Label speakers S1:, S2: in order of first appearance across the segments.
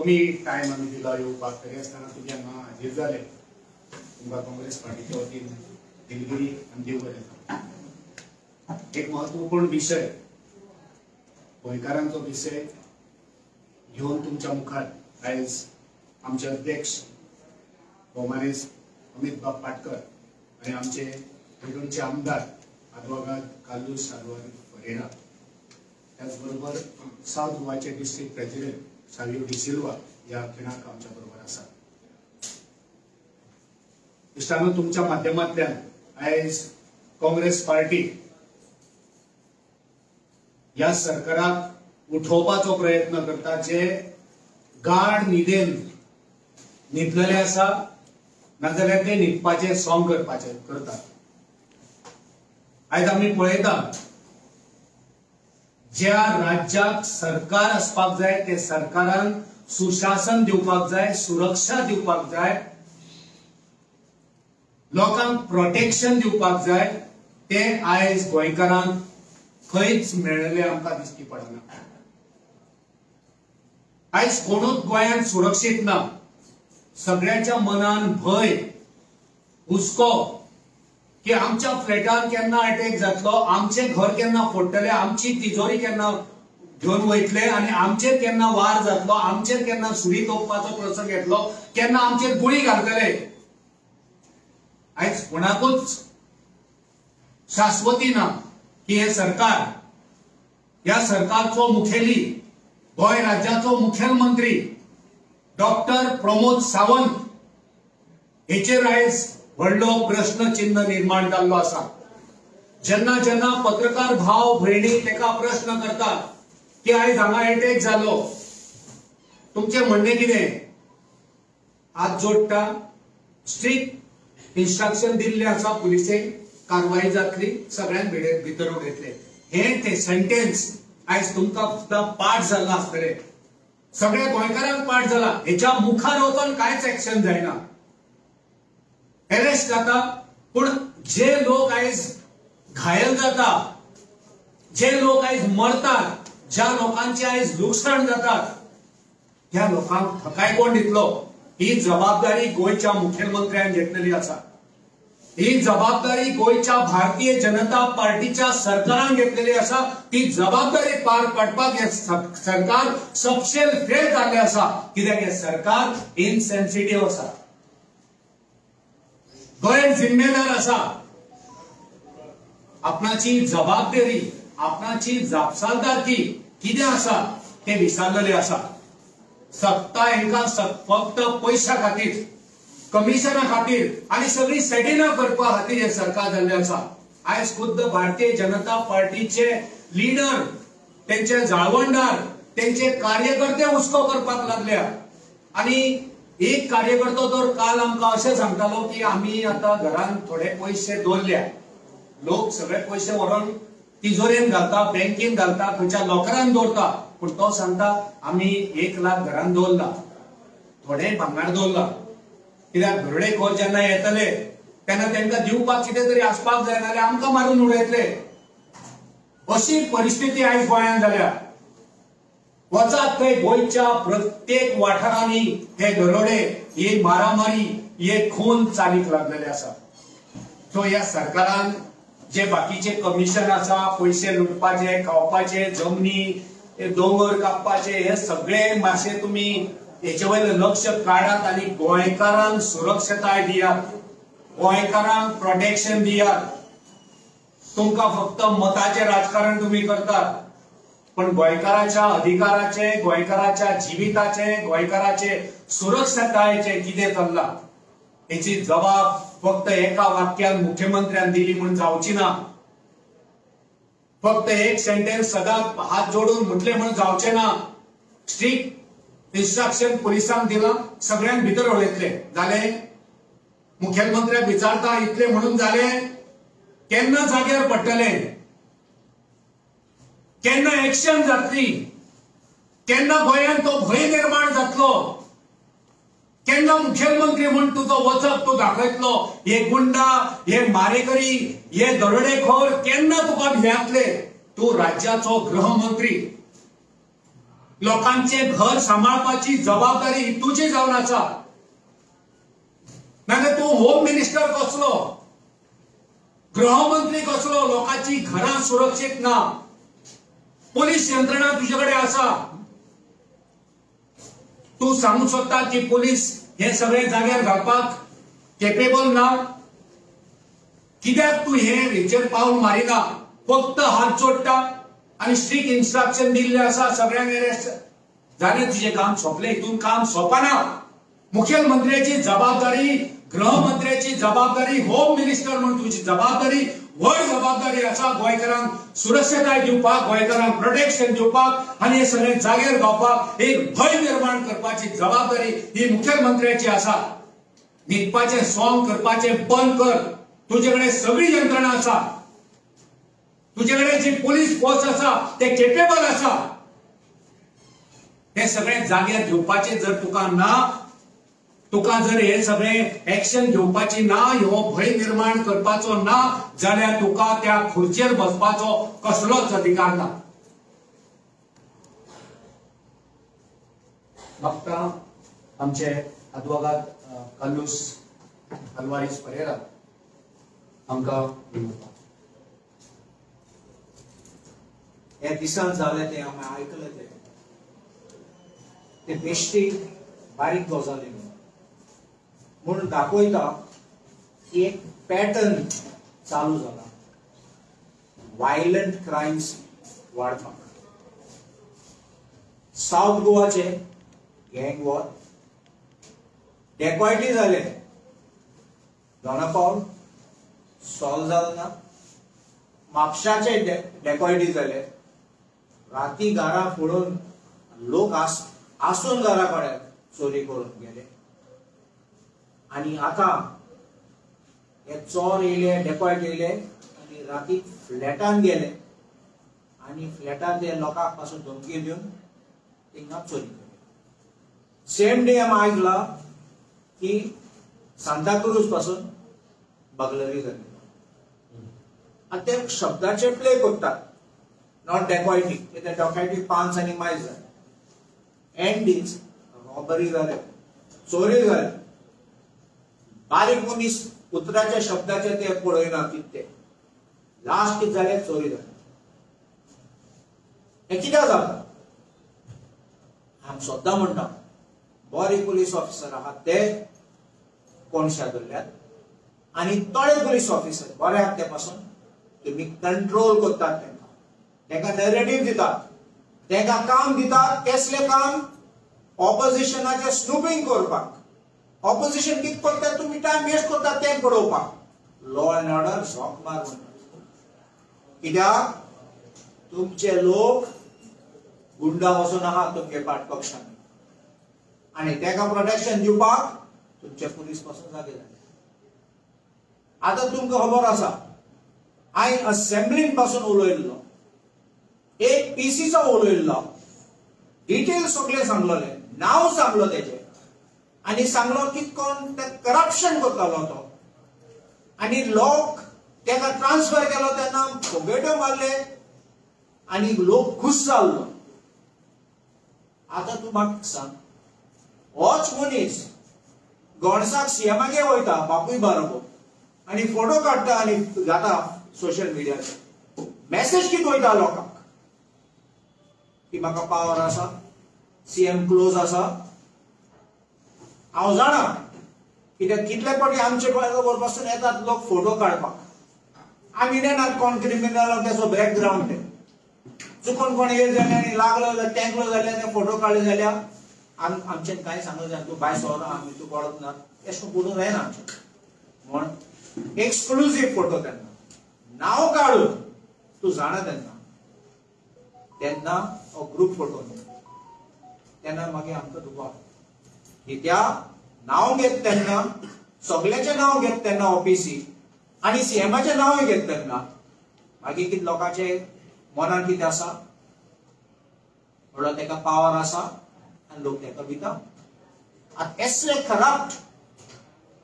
S1: कमी टायम आमी दिला येवपाक, तरी आसतना तुमी हांगा हाजीर जाले. तुमकां काँग्रेस पार्टीच्या वतीन दिलगिरी आनी देव बरें करूं. एक महत्वपूर्ण विशय, गोंयकारांचो विशय घेवन तुमच्या मुखार आयज आमचे अध्यक्ष भोवमानेस्त अमित बाब पाटकर आनी आमचे पेडणचे आमदार आदवोगाद कार्लूस आदवोगाद फरेरा, त्याचबरोबर सावथ गोवाचे डिस्ट्रिक्ट प्रेसिडेंट सावियो डिसिल्वा ह्या खिणाक आमच्या बरोबर आसात. इश्टांनो, तुमच्या माध्यमांतल्यान आयज काँग्रेस पार्टी ह्या सरकाराक उठोवपाचो प्रयत्न करता, जे गाढ न्हिदेन न्हिदलेले आसा, नाजाल्यार ते न्हिदपाचें सोंग करपाचें करतात. आयज आमी पळयता ज्या राज्याक सरकार आसपाक जाय ते सरकारान सुशासन दिवपाक जाय, सुरक्षा दिवपाक जाय, लोकांक प्रोटेक्शन दिवपाक जाय, ते आयज गोंयकारांक खंयच मेळ्ळें आमकां दिश्टी पडना. आयज कोणूच गोंयांत सुरक्षीत ना. सगळ्यांच्या मनान भंय, हुस्को की आमच्या फ्लॅटार केन्ना अटॅक जातलो, आमचें घर केन्ना फोडटले, आमची तिजोरी केन्ना घेवन वयतले आनी आमचेर केन्ना वार जातलो, आमचेर केन्ना सुरी तोपपाचो प्रसंग येतलो, केन्ना आमचेर गुळी घालतले. आयज कोणाकूच शाश्वती ना की हे सरकार, ह्या सरकारचो मुखेली, गोंय राज्याचो मुखेलमंत्री डॉक्टर प्रमोद सावंत हेचेर आयज व्हडलो प्रश्न चिन्ह निर्माण जाल्लो आसा. जेन्ना जेन्ना पत्रकार भाव भयणी तेका प्रश्न करतात की आयज हांगा अटॅक जालो, तुमचें म्हणणें कितें? हात जोडटा, स्ट्रिक्ट इन्स्ट्रक्शन दिल्लें आसा पुलिसेक, कारवाई जातली, सगळ्यांक भितर उडयतले. हें तें सेंटेन्स आयज तुमकां सुद्दां पाठ जालां आसतलें, सगळ्या गोंयकारांक पाठ जाला. हेच्या मुखार वचून कांयच एक्शन जायना, अरेस्ट जाता, पूण जे लोक आयज घायल जाता, जे लोक आयज मरतात, ज्या लोकांचे आयज लुकसाण जातात, त्या लोकांक थकाय कोण दितलो? ही जबाबदारी गोंयच्या मुखेलमंत्र्यान घेतलेली आसा. ही जबाबदारी गोंयच्या भारतीय जनता पार्टीच्या सरकारान घेतलेली आसा. ती जबाबदारी पार पाडपाक हे सरकार सपशेल फेल जाल्लें आसा. कित्याक हे सरकार इनसेन्सिटीव आसा, गैर जिम्मेदार आसा. आपणाची जबाबदारी, आपणाची जापसालदारकी कितें आसा तें विसरलेलें आसा. सत्ता हेंकां फक्त पयशा खातीर, कमिशना खातीर आनी सगळी सेटिना करपा खातीर हे सरकार जाल्लें आसा. आयज खुद्द भारतीय जनता पार्टीचे लिडर, तेंचे जाळवणदार, तेंचे कार्यकर्ते हुस्को करपाक लागल्या. आनी एक कार्यकर्तो तर काल आमकां अशें सांगतालो की आमी आतां घरान थोडे पयशे दवरल्या, लोक सगळे पयशे व्हरोन तिजोरेन घालता, बँकेन घालता, खंयच्या लॉकरान दवरता, पूण तो सांगता आमी 1 लाख घरान दवरला, थोडे भांगर दवरला. कित्याक दरोडेखोर जेन्ना येतले तेन्ना तांकां दिवपाक कितें तरी आसपाक जाय, नाजाल्यार आमकां मारून उडयतले. अशी परिस्थिती आयज गोंयांत जाल्या. वचात थंय गोंयच्या प्रत्येक वाठारांनी हे दरोडे, ही मारामारी, हे खून चालीक लागलेले आसा. सो ह्या सरकारान जे बाकीचे कमिशन आसा, पयशे लुटपाचे, खावपाचे, जमनी, दोंगर कापपाचे, हे सगळे मातशे तुमी हेचे वयलें लक्ष काडात आनी गोंयकारांक सुरक्षताय दियात, गोंयकारांक प्रोटेक्शन दियात. तुमकां फक्त मताचें राजकारण तुमी करतात, पण गोंयकाराच्या अधिकाराचे, गोंयकाराच्या जिविताचे, गोंयकाराचे सुरक्षतायेचे कितें चल्लां हेची जबाब फक्त एका वाक्यान मुख्यमंत्र्यान दिली म्हूण जावची ना. फक्त एक सेंटेन्स सदांच हात जोडून म्हटलें म्हूण जावचें ना. स्ट्रिक्ट इन्स्ट्रक्शन पुलिसांक दिलां, सगळ्यांक भितर उडयतले. जालें? मुखेलमंत्र्याक विचारता इतलें म्हणून जालें? केन्ना जाग्यार पडटलें? केन्ना एक्शन जातली? केन्ना गोंयांत तो भंय निर्माण जातलो? केन्ना मुखेलमंत्री म्हूण तुजो वचप तूं दाखयतलो? हे गुंडा, हे मारेकरी, हे दरोडेखोर केन्ना तुका भियांतले? तूं राज्याचो गृहमंत्री, लोकांचे घर सांबाळपाची जबाबदारी ही तुजी जावन आसा. नाजाल्यार तूं होम मिनिस्टर कसलो, गृहमंत्री कसलो? लोकांची घरां सुरक्षीत ना, पोलीस यंत्रणा तुजे कडेन आसा. तूं सांगूंक सोदता की पोलीस हे सगळे जाग्यार घालपाक केपेबल ना? कित्याक तूं हे हेचेर पावल मारिना? फक्त हात जोडटा आनी स्ट्रीक इन्स्ट्रक्शन दिल्ले आसा सगळ्यांक अरेस्ट जालें, तुजें काम सोंपलें. हितून काम सोंपना. मुखेलमंत्र्याची जबाबदारी, गृहमंत्र्याची जबाबदारी, होम मिनिस्टर म्हणून तुजी जबाबदारी व्हड जबाबदारी आसा गोंयकारांक सुरक्षताय दिवपाक, गोंयकारांक प्रोटेक्शन दिवपाक आनी हे सगळे जाग्यार गावपाक एक भंय निर्माण करपाची जबाबदारी ही मुखेलमंत्र्याची आसा. न्हिदपाचें सॉंग करपाचें बंद कर. तुजे कडेन सगळी यंत्रणा आसा, तुजे कडेन जी पोलीस फोर्स आसा ते केपेबल आसा. हे सगळे जाग्यार घेवपाचे जर तुका ना, तुका जर हे सगळे एक्शन घेवपाची ना, हो भंय निर्माण करपाचो ना, जाल्यार तुका त्या खुर्चेर बसपाचो कसलोच अधिकार ना. म्हाका आमचे आदवोगाद कार्लूस अल्वारीस परेरा हांकां उलोवपाक.
S2: हे दिसान जालें तें आमी आयकलें, तें ते बेश्टी बारीक गजाली म्हूण दाखयता की एक पॅटर्न चालू जाला वायलंट क्रायम्स वाडपाक. सावथ गोवाचे गँग वॉर, डेकॉयटी जाले, दोना पावल सॉल्व जालो ना. म्हापशाचे डेकॉयटी जाले, राती घरां फोडून लोक आसून घरा कडेन चोरी करून गेले. आनी आतां हे चोर येयले, डेकॉयट येयले आनी राती फ्लॅटान गेले आनी फ्लॅटान ते लोकांक पासून धमकी दिवन थिंगा चोरी केली. सेम डे आमी आयकला की सांताक्रूज पासून बगलरी जाली. आनी ते शब्दाचे प्ले करतात, not dacoity. ते डॉकायटी पांच आनी मायज जाले, एंड is robbery जाले, चोरी जाले. बारीक मनीस उतराच्या शब्दाचे ते पळयना कितें ते लास्ट कितें जालें, चोरी जाली. हें कित्याक जाता? आमी सद्दां म्हणटा बरे पुलीस ऑफिसर आहात ते कोणशा धरल्यात आनी थोडे पुलीस ऑफिसर बरे आहात ते पासून तुमी कंट्रोल करतात तांकां, तांकां नॅरेटीव दितात, तांकां काम दितात. कसलें काम? ऑपोजिशनाचें स्नुपींग करपाक. ऑपोजिशन कितें करता तुमी टायम वेस्ट करतात तें पळोवपाक. लॉ एंड ऑर्डर झोंक मार म्हणटात. कित्याक तुमचे लोक गुंडा वचून आहात तुमगे पाट पक्षांनी आनी ताका प्रोटेक्शन दिवपाक तुमचे पुलीस पासून जागे जाले. आतां तुमकां खबर आसा, हांवें असेंब्लीन पासून उलयल्लो, एक पीसीचो उलयल्लो, डिटेल सगळें सांगलोलें, नांव सांगलो तेजें आनी सांगलो कितें कोण ते करप्शन करतालो तो आनी लोक तेका ट्रान्सफर केलो तेन्ना फोगेट्यो मारले आनी लोक खूश जाल्लो. आतां तूं म्हाका सांग, होच मनीस गोणसाक सीएमागे वयता बापूय बारोबर आनी फोटो काडटा आनी घाता सोशल मिडियाचेर. मॅसेज कितें वयता लोकांक की म्हाका पावर आसा, सीएम क्लोज आसा. हांव जाणा कित्याक कितले फावटी आमचे बरोबर पासून येतात लोक फोटो काडपाक, आमी नेनात कोण क्रिमिनल तेचो बॅकग्रावंड ते चुकून कोण येयलो जाल्यार आनी लागलो जाल्यार तेंकलो जाल्यार ते फोटो काडले जाल्यार आमच्यान कांय सांगूंक जायना, तूं भायर सोर आमी तूं कळत ना, एशें करून जायना आमचें. म्हण एक्सक्लुजीव फोटो तेन्ना नांव काडून तूं जाणा तेन्ना तेन्ना हो ग्रूप फोटो न्हू तेन्ना मागीर आमकां दुबाव. कित्याक नांव घेत तेन्ना सगळ्याचें नांव घेत तेन्ना ऑफिसी आनी सीएमाचें नांवूय घेत तेन्ना मागीर कितें लोकांचे मनान कितें आसा म्हणल्यार ताका पावर आसा आनी लोक ताका भिता. आतां एसले करप्ट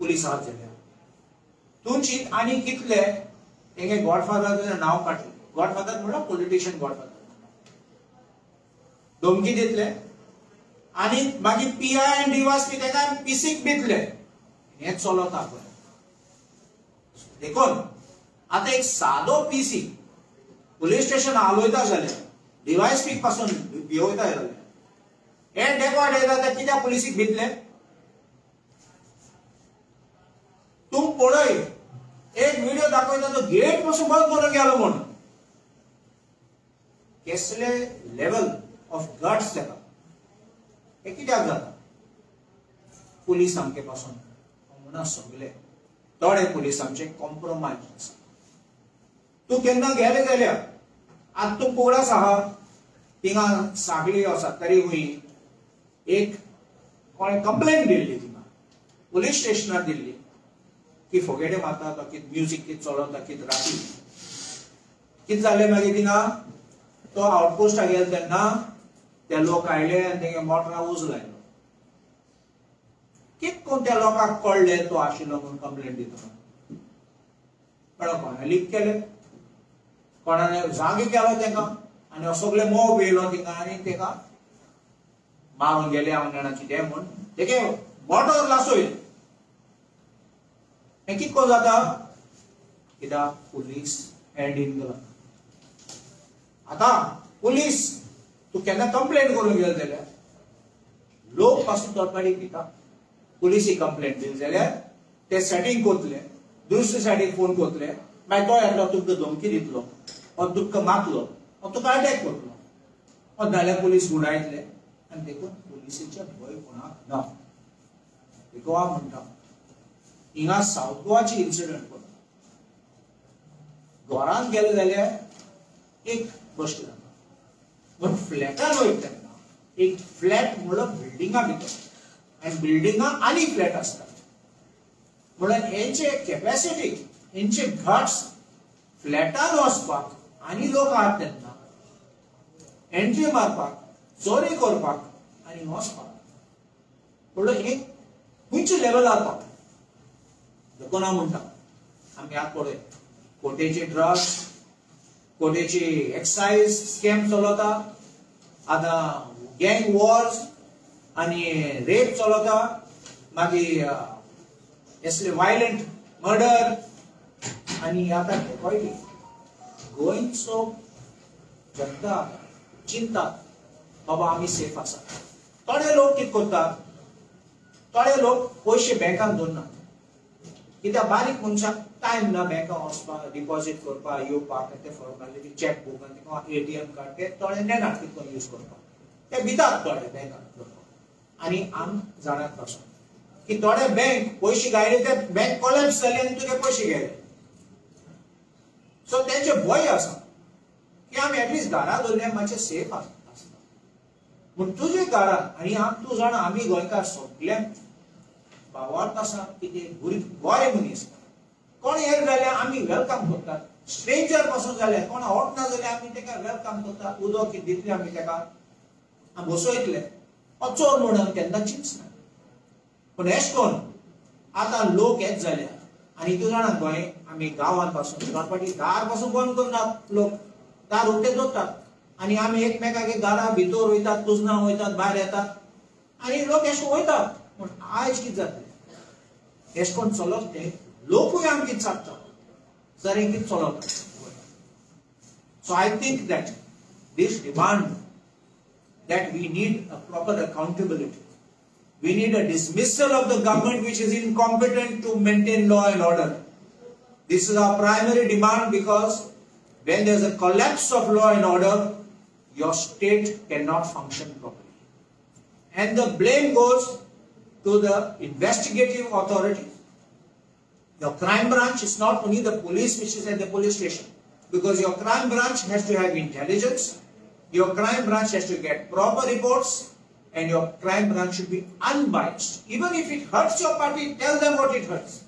S2: पुलीस आहात जाल्यार तुमची आनी कितले तेंगे गॉडफादराचें नांव काडलें. गॉडफादर म्हणल्यार पॉलिटिशियन गॉडफादर. धमकी दितले आनी मागीर पी I आनी डीवायएसपी तेका पीसीक दितले. हें चलता पळय. देखून आतां एक सादो पीसी पुलीस स्टेशन आलोयता जाल्यार डीवायएसपी पासून भिवयता जाल्यार हे डेकॉर्ड येता ते कित्याक पुलिसीक भितले? तूं पळय एक व्हिडिओ दाखयता तो गेट पासून बंद करून गेलो म्हूण. केसले लेवल ऑफ गट्स तेका. हे कित्याक जाता? पुलीस आमचे पासून म्हणून सगळे थोडे पुलीस आमचे कॉम्प्रोमायज आसा. तूं केन्ना गेले जाल्यार आतां तूं पोगडास आहा थिंगा सागली आसा तरी हुंय एक कोणें कंप्लेन दिल्ली थिंगा पुलीस स्टेशनार दिल्ली की फोगेडे मारता तो कित म्युजीक कित चलता कित राती कित जालें. मागीर थिंगा तो आउटपोस्टाक गेलो तेन्ना ते लोक आयले आनी तेंगे मोटरा उज लायलो. कित कोण त्या लोकांक कळ्ळें तो आशिल्लो म्हूण कंप्लेन दिता. पण कोणें लीक केलें, कोणाने जागे केलो तेका आनी सगळे मोव येयलो थिंगा आनी तेका मारून गेले. हांव जाणा कितें म्हूण तेगे मोटर लासोय. हें कित कोण जाता? कित्याक पुलीस हँड इन गेला. आतां पुलीस तूं केन्ना कंप्लेन करूंक गेलो जाल्यार लोक पासून तोडपाडीक दिता. पुलिसी कंप्लेन दिली जाल्यार ते सेटींग कोतले, दुसरे सायडीक फोन कोतले, मागीर तो येतलो तुमकां धमकी दितलो वो तुमकां मारतलो वो तुका अटॅक करतलो वो नाल्यार पुलीस गुंडायतले. आनी देखून पुलिसेचे भंय कोणाक ना. गोवा म्हणटा हिंगा सावथ गोवाची इन्सिडंट पळय. घरांत गेले जाल्यार एक गोश्ट जाता, पूण फ्लॅटान वयता तेन्ना एक फ्लॅट म्हणल्यार बिल्डिंगा भितर आनी बिल्डिंगा आनी फ्लॅट आसतात. म्हणल्यार हेंचे कॅपॅसिटी हेंचे घट्स फ्लॅटान वचपाक आनी लोक आहात तेन्ना एंट्री मारपाक, चोरी करपाक आनी वचपाक म्हणल्यार एक खंयचे लेवलार पावता. देखून हांव म्हणटा आमी आतां पळय कोटेचे ड्रग्स, कोटेची एक्सायज स्कॅम चलता, आतां गँग वॉर्स आनी रेप चलता, मागीर असले वायलंट मर्डर आनी आतां डेकॉयटी. गोंयचो जनता चिंता बाबा आमी सेफ आसा. थोडे लोक कितें करतात, थोडे लोक पयशे बँकान दवरनात कित्याक बारीक मनशाक टायम ना बँकान वचपाक, डिपॉझीट करपाक, येवपाक, ते फॉर्मालिटी चॅक बूक आनी एटीएम कार्ड ते थोडे नेनात कितें करून यूज करपाक, ते भितात थोडे बँकान दवरपाक. आनी आम जाणात पासून की थोडे बँक पयशे गायले ते बँक कोलॅप्स जाली आनी तुगे पयशे गेले. सो तेंचे भंय आसा की आमी एटलिस्ट घरा दवरल्यार मातशें सेफ आसता. पूण तुजे घरान आनी आम तूं जाणा आमी गोंयकार सगळे भावार्थ आसा की ते बरे मनीस कोण येयले जाल्यार आमी welcome करतात. स्ट्रेंजर पासून जाल्यार कोण आवडना जाल्यार आमी तेका welcome करतात. उदक कितें दितले आमी तेका, आमी बसयतले, हो चोर म्हूण आमी केन्ना चिंतना. पूण एश कोन आतां लोक येत जाल्या आनी तूं जाणा गोंय आमी गांवांत पासून गणपती दार पासून बंद करनात लोक, दार उक्तें दवरतात आनी आमी एकमेकाक दारा भितर वयतात, कुजना वयतात, भायर येतात आनी लोक एश वयतात. पूण आयज कितें जातलें एश कोन चलत ते लोकूय आमकां कितें सांगता सर हें कितें चलत. So I think that this demand that we need a proper accountability, we need a dismissal of the government which is incompetent to maintain law and order. This is our primary demand because when there is a collapse of law and order, your state cannot function properly. And the blame goes to the investigative authority. Your crime branch is not only the police which is at the police station, because your crime branch has to have intelligence, your crime branch has to get proper reports, and your crime branch should be unbiased. Even if it hurts your party, tell them what it hurts.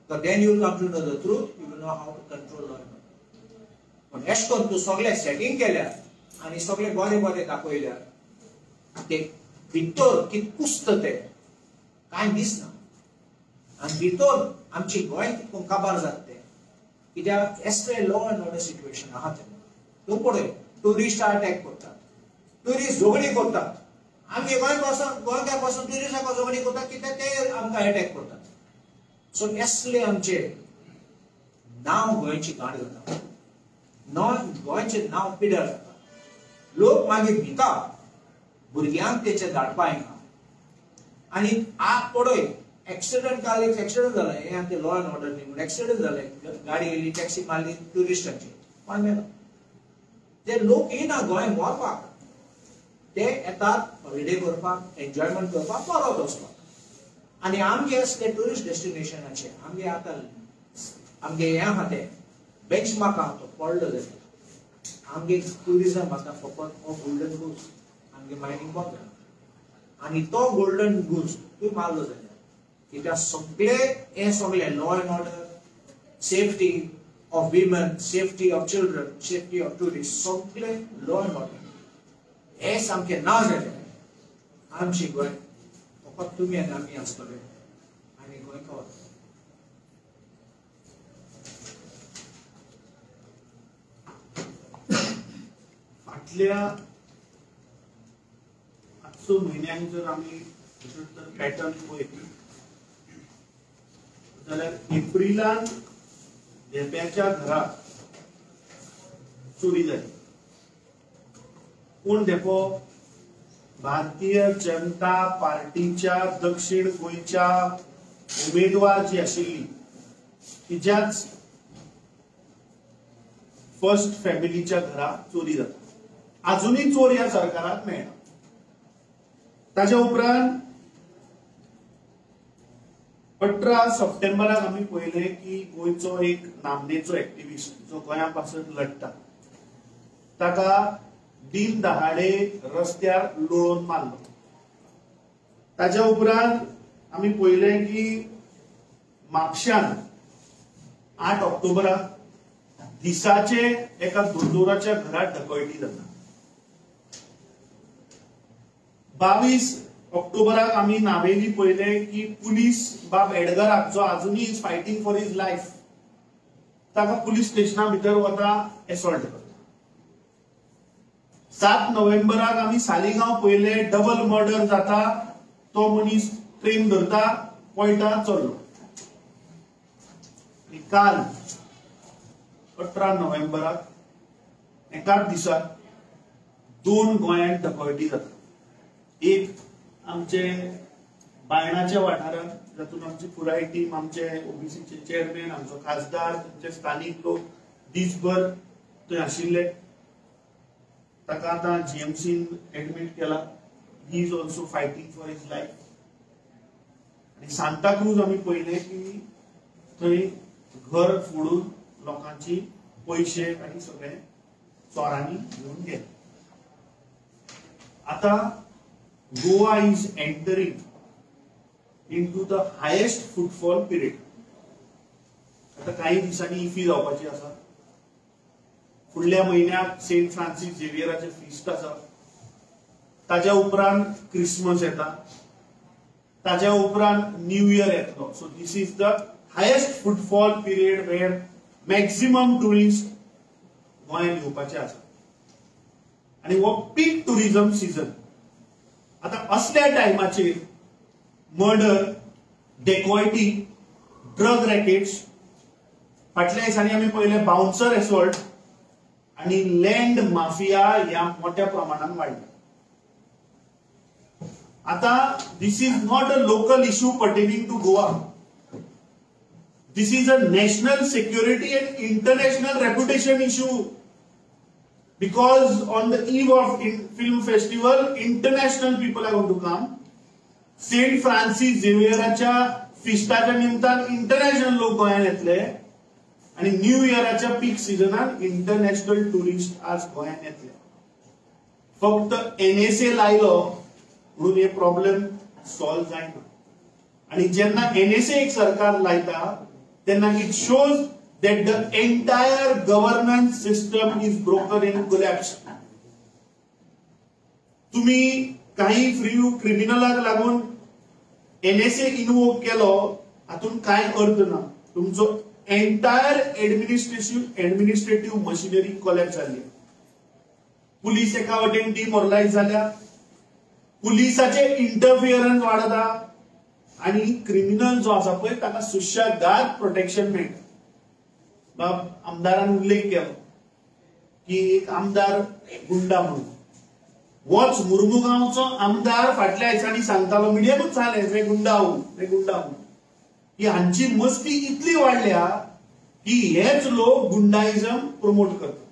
S2: But then you will come to know the truth, you will know how to control law and order. पण एश करून तूं सगळें setting केल्यार आनी सगळें बरें बरें दाखयल्यार ते भितर कितें कुसता तें कांय दिसना. आनी भितर आमची गोंय कितें काबार जाता तें कित्याक Ashleigh law and order situation आहा तेन्ना. तूं पळय टुरिस्टां अटॅक करतात, ट्युरिस्ट झगडी करतात. आमगे गोंय पासून गोंयकार पासून ट्युरिस्टाक झगडी करतात कित्याक ते आमकां एटॅक करतात. सो असले आमचे नांव गोंयची घाण जाता, गोंयचें नांव पिड्यार जाता. लोक मागीर भिता भुरग्यांक तेचे धाडपा येना. आनी आग पडय एक्सिडंट, काल एक एक्सिडंट जाला, हें आमचें लॉ एंड ऑर्डर न्ही म्हूण एक्सिडंट जालें, गाडी येयली टॅक्सी मारली ट्युरिस्टांची, कोण मेलो. ते लोक येना गोंय मरपाक, ते येतात हॉलिडे करपाक, एन्जॉयमेंट करपाक, परत वचपाक. आनी आमगे असले ट्युरिस्ट डेस्टिनेशनाचे आमगे आतां आमगे हें आहा तें बेंचमार्क आहा तो पडलो जाल्यार आमगे ट्युरिजम आतां फकत हो गोल्डन गूज, आमगे मायनींग बंद जाला आनी तो गोल्डन गूज तूं मारलो जाल्यार कित्याक सगळे हे सगळे law and order, safety of women, safety of children, safety of tourist, सगळे लॉ एंड ऑर्डर हे सामकें ना जालें आमची गोंय फकत तुमी आनी आमी आसतले आनी गोंय कवर.
S3: फाटल्या 8 म्हयन्यांक जर आमी जर पॅटर्न पळयत जाल्यार एप्रिलान धेंप्याच्या घराक चोरी जाली. कोण धेंपो? भारतीय जनता पार्टीच्या दक्षिण गोंयच्या उमेदवार जी आशिल्ली तिच्याच फर्स्ट फॅमिलीच्या घरा चोरी जाता. अजूनय चोर ह्या सरकाराक मेळना. ताच्या उपरांत 18 सप्टेंबराक आमी पळयलें की गोंयचो एक नामनेचो एक्टिविस्ट जो गोंया पासत लढटा ताका दिन दहाडे रस्त्यार लोळोवन मारलो. ताच्या उपरांत आमी पळयलें की म्हापश्यान 8 ऑक्टोबराक दिसाचे एका दोतोराच्या घरात डकैती जाता. 22 ऑक्टोबराक आमी नावेली पळयलें की पुलीस बाब एडगराक जो अजुनूय is fighting for his life ताका पुलीस स्टेशना भितर वता एसॉल्ट करता. 7 नोव्हेंबराक आमी सालिगांव पळयले डबल मर्डर जाता, तो मनीस ट्रेन धरता पळटा चल्लो. आनी काल 18 नोव्हेंबराक एकाच दिसा 2 गोंयांत डकैती जाता. एक आमचे बायणाच्या वाठारांत जातून आमची पुराय टीम, आमचे ओबीसीचे चेअरमॅन, आमचो खासदार, तुमचे स्थानीक लोक दीसभर थंय आशिल्ले. ताका आतां जीएमसीन एडमीट केला. He is also fighting for his life. आनी सांताक्रूज आमी पळयलें की थंय घर फोडून लोकांची पयशे आनी सगळे चोरांनी घेवन गेले. आतां Goa is entering into the highest footfall period. आता काही दिसांनी इफी जावपाची आसा. फुडल्या म्हयन्याक सेंट फ्रांसीस झेवियराचें फिस्ट आसा. ताज्या उपरांत क्रिसमस येता, ताज्या उपरांत न्यू इयर येतलो. So this is the highest footfall period where maximum tourist गोंयांत येवपाचे आसा आनी हो पीक टुरिझम सिजन. आता असल्या टायमाचेर मर्डर, डेकॉयटी, ड्रग रॅकेट्स, फाटल्या दिसांनी आमी पळयलें बाउन्सर एसॉल्ट आनी लँड माफिया ह्या मोठ्या प्रमाणान वाडल्या. आता this is not a local issue pertaining to Goa. This is a national security and international reputation issue. Because on the eve of film festival, international people are going to come. Saint Francis झेवियराच्या फिस्टाच्या निमतान international लोक गोंयांत येतले आनी new इयराच्या पीक सिजनान international tourist आज गोंयांत येतले. फक्त NSA लायलो म्हणून हे प्रॉब्लेम सॉल्व जायना. आनी जेन्ना एनएसए एक सरकार लायता तेन्ना it shows that the entire governance system is broken and collapsed. तुम्ही काही फ्री क्रिमिनलाक लागून एनएसए इन्वोक केलो हातून काय अर्थ ना. तुमचो एंटायर एडमिनिस्ट्रेटिव्ह मशिनरी कोलॅप्स जाल्ली. पुलीस एका वटेन डिमोरलायज जाल्या, पुलिसाचे इंटरफियरन्स वाडता आनी क्रिमिनल जो आसा पळय ताका सुशेगाद प्रोटेक्शन मेळटा. बाब आमदारान उल्लेख केलो की एक आमदार गुंडा म्हणून, वच मुर्मुगांवचो आमदार फाटल्या दिसांनी सांगतालो, मिडियाकूच सांगलें मे गुंडा हूं, मे गुंडा हूं, की हांची मस्ती इतली वाडल्या की हेच लोक गुंडाइजम प्रमोट करतात.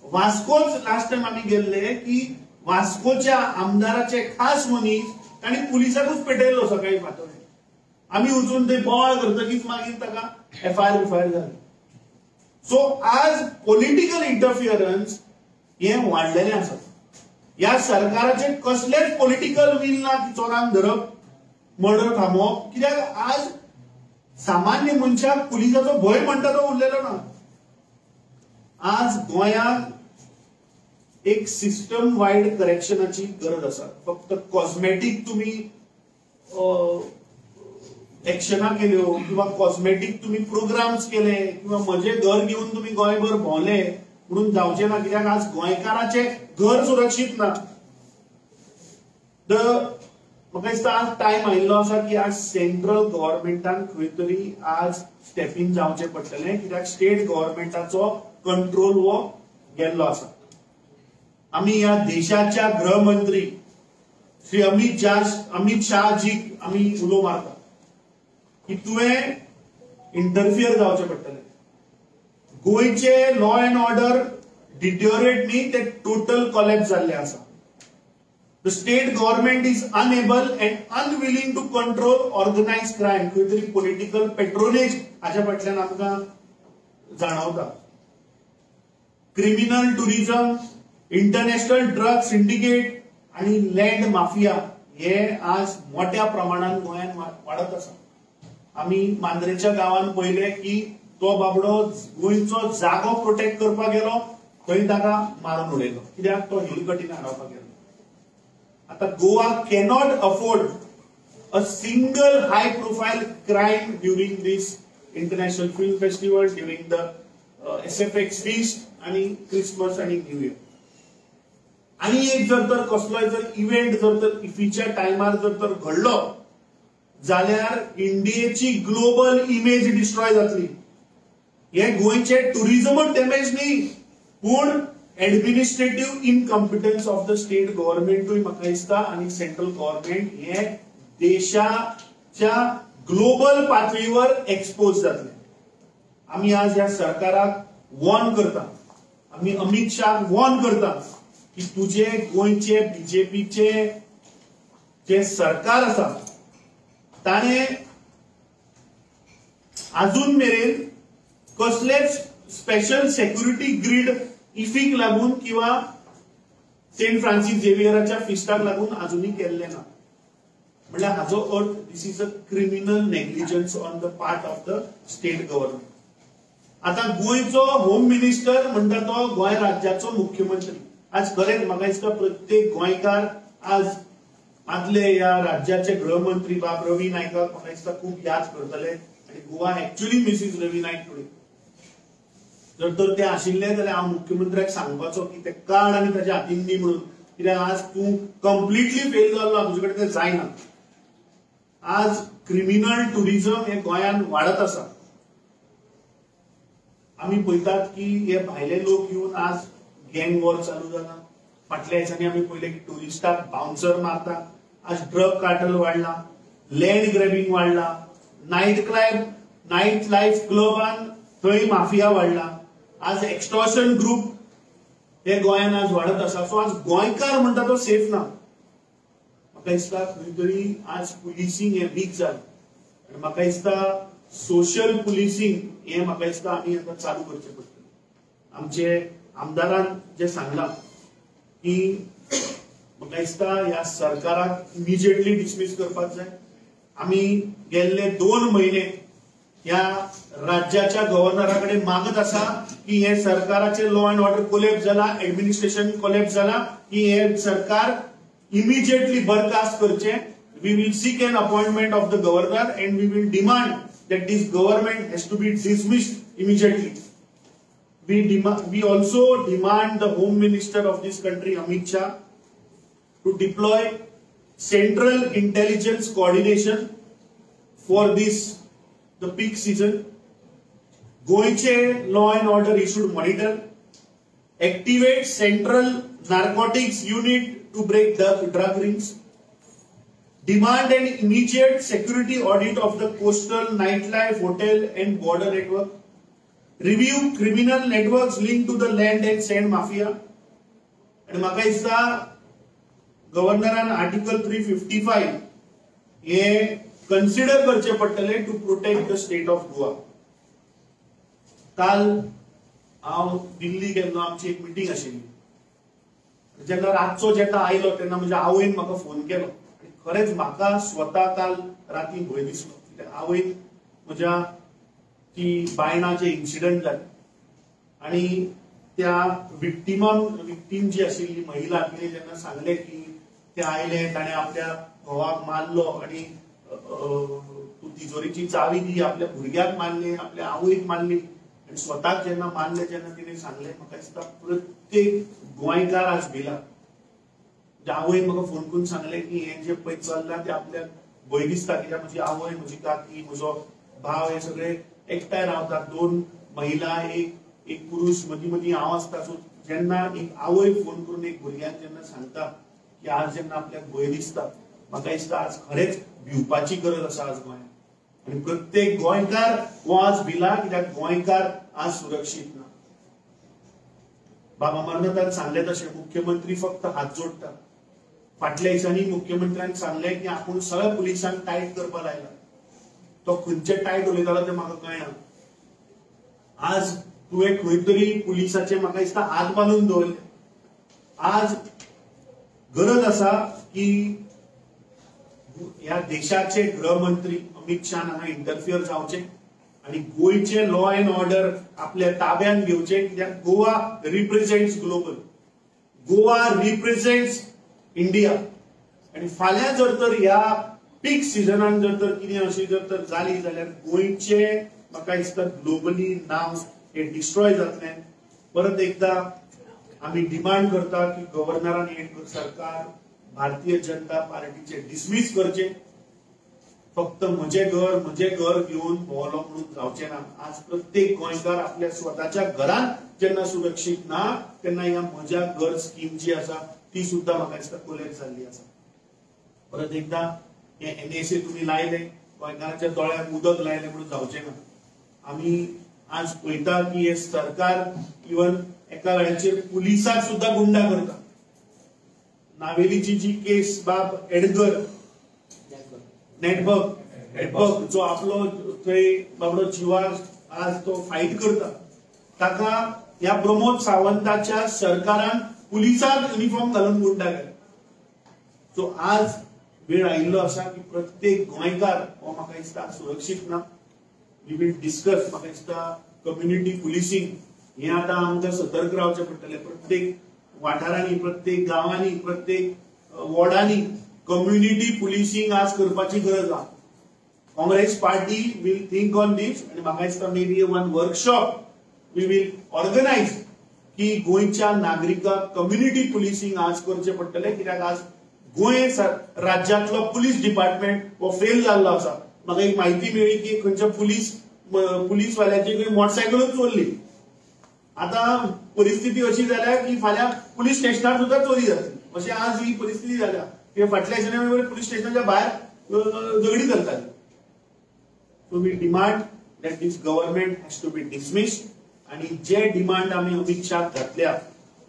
S3: वास्कोच लास्ट टायम आमी गेल्ले की वास्कोच्या आमदाराचे खास मनीस तांणी पुलिसाकूच पेटयलो सकाळी फांतोडेर. आमी वचून ते बोवाळ करतकीच मागीर ताका एफआयआर बिफायर जाली. सो आज पॉलिटिकल इंटरफियरन्स हे वाडलेलें आसा. ह्या सरकाराचे कसलेच पॉलिटिकल will ना की चोरांक धरप, मर्डर थांबोवप, कित्याक आज सामान्य मनशाक पुलिसाचो भंय म्हणटा तो उरलेलो ना. आज गोंयांत एक सिस्टम वायड करेक्शनाची गरज आसा. फक्त कॉस्मेटीक तुमी एक्शनां केल्यो किंवा कॉस्मेटीक तुमी प्रोग्राम्स केले किंवा म्हजें घर घेवन तुमी गोंयभर भोंवले म्हणून जावचें ना, कित्याक आज गोंयकाराचें घर सुरक्षीत ना. म्हाका दिसता आज टायम आयिल्लो आसा की आज सेंट्रल गव्हर्मेंटान खंय तरी आज स्टेप इन जावचें पडटलें, कित्याक स्टेट गव्हर्मेंटाचो कंट्रोल हो गेल्लो आसा. आमी ह्या देशाच्या गृहमंत्री श्री अमित शाहजीक आमी उलो मारता की तुवें इंटरफियर जावचें पडटलें. गोंयचे लॉ एंड ऑर्डर डिटेरियोरेट न्ही, ते टोटल कॉलॅप्स जाल्ले आसा. The state government is unable and unwilling to control organized crime. खंय तरी पॉलिटिकल पेट्रोनेज हाच्या फाटल्यान आमकां जाणवता. Criminal tourism, international drug syndicate आनी लँड माफिया हे आज मोठ्या प्रमाणात गोंयांत वाडत आसा. आमी मांद्रेच्या गांवांत पळयलें की तो बाबडो गोंयचो जागो प्रोटेक्ट करपाक गेलो, थंय ताका मारून उडयलो, कित्याक तो हिल कटीन हाडोवपाक गेलो. आता Goa cannot afford a single high profile crime during this international film festival, during the SFX feast आनी क्रिसमस आनी न्यू इयर. आनी एक जर तर कसलोय जर इव्हेंट जर तर इफीच्या टायमार जर तर घडलो जाल्यार इंडियेची ग्लोबल इमेज डिस्ट्रॉय जातली. हे गोंयचे टुरिझमच डॅमेज न्ही, पूण administrative incompetence of the state गव्हर्मेंटूय म्हाका दिसता आनी सेंट्रल गव्हर्मेंट हे देशाच्या ग्लोबल पातळीवर एक्सपोज जातले. आमी आज ह्या सरकाराक वॉर्न करता, आमी अमित शाहक वॉर्न करता की तुजे गोंयचे बीजेपीचे जे सरकार आसा ताणें अजून मेरेन कसलेच स्पेशल सेक्युरिटी ग्रीड इफीक लागून किंवा सेंट फ्रांसीस झेवियराच्या फिस्टाक लागून अजूनही केल्लें ना. म्हणल्यार हाजो अर्थ this is a criminal negligence on the part of the state government. आतां गोंयचो होम मिनिस्टर म्हणटा तो गोंय राज्याचो मुख्यमंत्री. आज खरेंच म्हाका दिसता प्रत्येक गोंयकार आज आदले ह्या राज्याचे गृहमंत्री बाब रवी नायकाक म्हाका दिसता खूब याद करतले आनी Goa actually misses Ravi Naik today. जर तर ते आशिल्ले जाल्यार हांव मुख्यमंत्र्याक सांगपाचो की ते काड आनी ताच्या हातीन दी म्हणून, कित्याक आज तूं कंप्लिटली फेल जाल्लो, तुजे कडेन तें जायना. आज क्रिमिनल टुरिझम हे गोंयांत वाडत आसा. आमी पळयतात की हे भायले लोक येवन आज गँग वॉर चालू जाला. फाटल्या दिसांनी आमी पळयलें की टुरिस्टाक बाउन्सर मारता. आज ड्रग कार्टल वाडला, लँड ग्रॅबिंग वाडला, नायट लायफ क्लबान थंय माफिया वाडला. आज एक्स्टॉर्शन ग्रुप हे गोंयांत आज वाडत आसा. सो आज गोंयकार म्हणटा तो सेफ ना. म्हाका दिसता खंय तरी आज पुलिसींग हें वीक जालें आनी म्हाका दिसता सोशल पुलिसींग हें म्हाका दिसता आमी आतां चालू करचें पडटलें. आमचे आमदारान जें सांगलां की म्हाका दिसता ह्या सरकाराक इमिजिएटली डिसमीस करपाक जाय. आमी गेल्ले 2 म्हयने ह्या राज्याच्या गव्हर्नरा कडेन मागत आसा की हे सरकाराचे लॉ अँड ऑर्डर कोलॅप्स जाला, एडमिनिस्ट्रेशन कोलॅप्स जाला, की हे सरकार इमिजिएटली बरखास्त करचें. We will seek an appointment of the governor and we will demand that this government has to be dismissed immediately. We also demand the Home Minister of this country, Amit Shah, to deploy central intelligence coordination for this the peak season. गोयचे law and order he should monitor. Activate central narcotics unit to break the drug rings. Demand an immediate security audit of the coastal nightlife, hotel and border network. Review criminal networks linked to the land and sand mafia. आणि म्हाका दिसता गव्हर्नरान article 355 हे consider करचे पडटले to protect the state of Goa. काल हांव दिल्ली गेल्लो, आमची एक मिटींग आशिल्ली. जेन्ना रातचो जेन्ना आयलो तेन्ना म्हज्या आवयन म्हाका फोन केलो आनी खरेंच म्हाका स्वता काल राती भंय दिसलो. कित्याक आवयन म्हज्या ती बायणाचे इन्सिडंट जाले आनी त्या विक्टीम जी आशिल्ली महिला तिणे जेन्ना सांगलें की ते आयले, ताणें आपल्या घोवाक मारलो आनी तूं तिजोरीची चावी दी, आपल्या भुरग्याक मारले, आपल्या आवयक मारली आनी स्वताक जेन्ना मारले जेन्ना तिणें सांगलें, म्हाका दिसता प्रत्येक गोंयकार आज भिला. म्हज्या आवयन म्हाका फोन करून सांगलें की हें जें पळय चल्लां तें आपल्याक भंय दिसता, कित्याक म्हजी आवय, म्हजी काकी, म्हजो भाव हे सगळे एकठांय रावतात, 2 महिला एक पुरुष, मदीं मदीं हांव आसता. सो जेन्ना एक आवय फोन करून एक भुरग्याक जेन्ना सांगता की आज जेन्ना आपल्याक भंय दिसता, म्हाका दिसता आज खरेंच भिवपाची गरज आसा आज गोंयांत. आनी प्रत्येक गोंयकार हो आज भिला, कित्याक गोंयकार आज सुरक्षीत ना. बाबा अमरनाथान सांगलें तशें मुख्यमंत्री फक्त हात जोडटा. फाटल्या दिसांनी मुख्यमंत्र्यान सांगलें की आपूण सगळ्या पुलिसांक टायट करपाक लायला. तो खंयचे टायट उलयतालो तें म्हाका कळना. आज तुवें खंय तरी पुलिसाचे म्हाका दिसता हात बांदून दवरले. आज गरज आसा की ह्या देशाचे गृहमंत्री अमित शाह हांगा इंटरफियर जावचे आनी गोंयचे लॉ एंड ऑर्डर आपल्या ताब्यात घेवचे. कित्याक Goa represents global, Goa represents India. आनी फाल्यां जर तर ह्या पीक सिजनान जर तर कितें अशी जर तर जाली जाल्यार गोंयचे म्हाका दिसता ग्लोबली नांव हे डिस्ट्रॉय जातलें. परत एकदा आमी डिमांड करता की गव्हर्नरान हे सरकार भारतीय जनता पार्टीचे डिसमीस करचे. फक्त म्हजें घर घेवन भोंवलो म्हणून जावचें ना. आज प्रत्येक गोंयकार आपल्या स्वताच्या घरांत जेन्ना सुरक्षीत ना तेन्ना ह्या म्हज्या घर स्कीम जी आसा ती सुद्दां म्हाका दिसता कोलॅप्स जाल्ली आसा. परत एकदा हे NSA तुमी लायले, गोंयकारांच्या दोळ्यांक उदक लायलें म्हणून जावचें ना. आमी आज पळयता की हे सरकार इवन एका वेळाचेर पुलिसाक सुद्दां गुंडा करता. नावेलीची जी केस बाब एडगर नेटवर्क जो आपलो थंय बाबडो जिवाक आज तो फायट करता, ताका ह्या प्रमोद सावंताच्या सरकारान पुलिसाक युनिफॉर्म घालून गुंडा केला. सो आज वेळ आयिल्लो आसा की प्रत्येक गोंयकार हो म्हाका दिसता सुरक्षीत ना. We will discuss. म्हाका दिसता कम्युनिटी पुलिसींग हें आतां आमकां सतर्क रावचें पडटलें. प्रत्येक वाठारांनी, प्रत्येक गांवांनी, प्रत्येक वॉर्डांनी कम्युनिटी पुलिसींग आज करपाची गरज आसा. Congress party will think on this आनी म्हाका दिसता maybe one workshop we will organise की गोंयच्या नागरिकांक कम्युनिटी पुलिसींग आज करचें पडटलें. कित्याक आज गोंय राज्यांतलो पुलीस डिपार्टमेंट हो फेल जाल्लो आसा. म्हाका एक म्हायती मेळ्ळी की खंयच्या पुलीसवाल्याची खंय मोटरसायकलूच चोरली. आतां परिस्थिती अशी जाल्या की फाल्यां पुलीस स्टेशनार सुद्दां चोरी जातली अशें आज ही परिस्थिती जाल्या. फाटल्या दिसांनी पुलीस स्टेशनाच्या भायर झगडी चलताली. So we demand that this government has to be dismissed. आनी जे डिमांड आमी अमित शाह घातल्या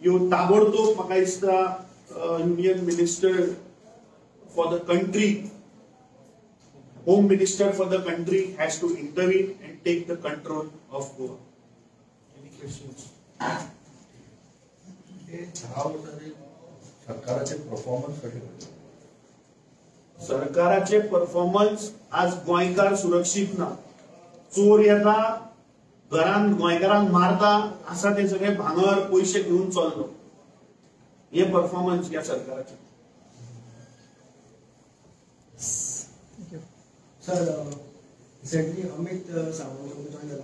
S3: ह्यो ताबडतोब म्हाका दिसता union minister for the country, home minister for the country has to intervene and take the control of Goa. Any questions?
S4: हे 10 वर्सांचे सरकाराचे परफॉर्मन्स कशें पळयता?
S3: सरकाराचे परफॉर्मन्स आज गोंयकार सुरक्षीत ना. चोर येता घरान गोंयकारांक मारता, आसा ते सगळे भांगर पयशे घेवन चल्लो. हे परफॉर्मन्स ह्या सरकाराचे.
S5: Sir, recently Amit Sawant join जाला,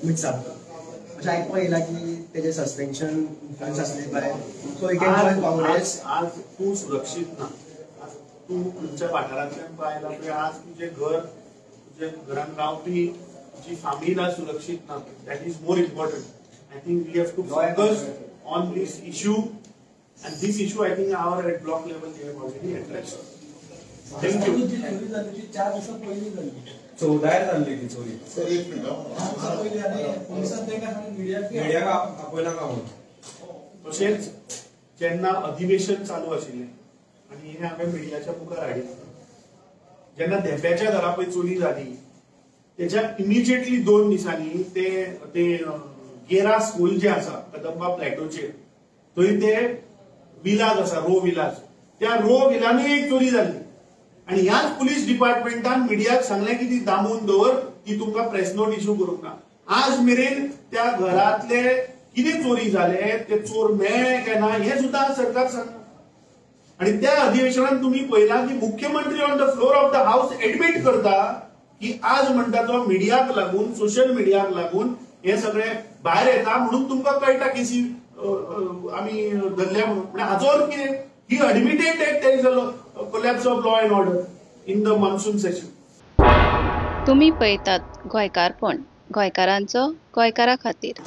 S5: अमित सावंत, अशें आयकपाक येयलां की तेजें सस्पेन्शन इन्फ्लुयन्स आसलें भायर, so he can join Congress.
S3: आज तूं सुरक्षीत ना, आज तूं खंयच्या वाठारांतल्यान आयला पळय, आज तुजें घर, तुजे घरान रावपी जी फामील आज सुरक्षीत ना. That is more important. I think we have to focus on this issue, and this issue I think our at block level they have already addressed. Thank you.
S6: चोरी जाली ती 4 दिसां पयलीं जाली.
S7: 14 जाल्ली ती चोरी.
S4: सर एक मिनिट,
S6: 4 दिसां पयलीं आनी पुलिसान तांकां सांगलें मिडियाक
S7: आपयनाका म्हणून.
S3: तशेंच जेन्ना अधिवेशन चालू आशिल्लें आनी हें हांवें मिडियाच्या मुखार हाडिल्लें, जेन्ना धेंप्याच्या घरा पळय चोरी जाली तेच्या इमिजिएटली 2 दिसांनी ते ते गेरा स्कूल जे आसा कदंबा प्लॅटोचेर, थंय ते विलाज आसा, रो विलाज, त्या रो विलांनी एक चोरी जाली. आनी ह्याच पुलीस डिपार्टमेंटान मिडियाक सांगलें की ती दामून दवर, ती तुमकां प्रेस नोट इश्यू करूंक ना. आज मेरेन त्या घरांतले कितें चोरी जाले, ते चोर मेळ्ळे काय ना हें सुद्दां सरकार सांगना. आनी त्या अधिवेशनान तुमी पळयलां की मुख्यमंत्री on the floor of the house admit करता की आज म्हणटा तो मिडियाक लागून, सोशल मिडियाक लागून हे सगळे भायर येता म्हणून तुमकां कळटा केसी आमी धरल्या म्हणून. म्हणजे हाचो अर्थ कितें? He admitted that there is a collapse of law and order in the monsoon session.
S8: तुम्ही पळयतात गोंयकारपण, गोंयकारांचो गोंयकारा खातीर.